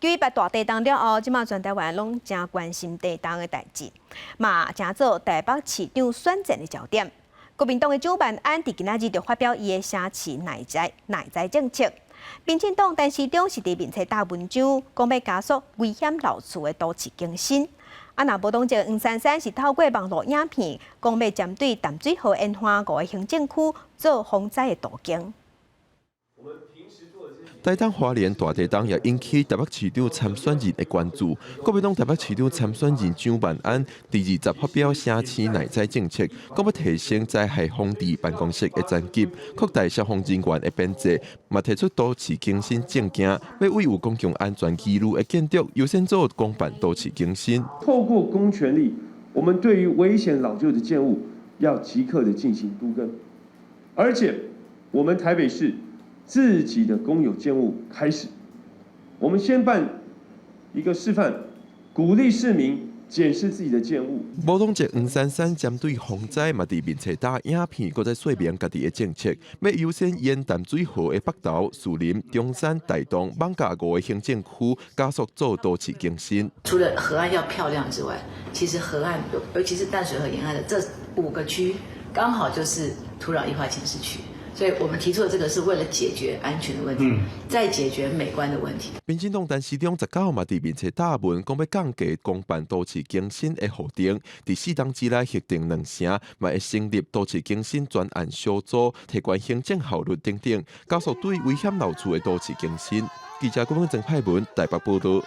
918大地動了後，這馬全台灣攏誠關心地動的代誌，嘛成做台北市長選戰的焦點。國民黨的蔣萬安佇今仔日就發表伊的城市耐災耐災政策。民進黨陳時中是佇面冊打文章，講欲加速危險老厝的都市更新。啊，若無黨籍黃珊珊是透過網路影片，講欲針對淡水河沿岸五个行政區做防災的都更。台東花蓮大地動也引起台北市長參選人的關注。國民黨台北市長參選人蔣萬安佇20發表城市耐災政策，講欲提升災害防治辦公室的層級，擴大消防人員的編制，嘛提出都市更新政見，欲為有公共安全疑慮的建築優先做公辦都市更新。透過公權力，我們對於危險老舊的建物要即刻的進行都更，而且我們台北市自己的公有建物開始，我們先辦一個示範，鼓勵市民檢視自己的建物。無黨籍黃珊珊針對防災嘛，佇面冊打影片，閣再說明家己的政策，欲優先沿淡水河的北投、士林、中山、大同、艋舺五个行政區加速做都市更新。除了河岸要漂亮之外，其實河岸，尤其是淡水河沿岸的這五個區，剛好就是土壤液化潛勢區。所以我們提出的這個是為了解決安全的問題，再解決美觀的問題。民進黨陳時中19嘛佇面冊打文，講欲降低公辦都市更新的予定，佇4冬之內核定兩成，嘛會成立都市更新專案小組，提懸行政效率等等，加速對危險老厝的都市更新。記者郭文曾派文台北報道。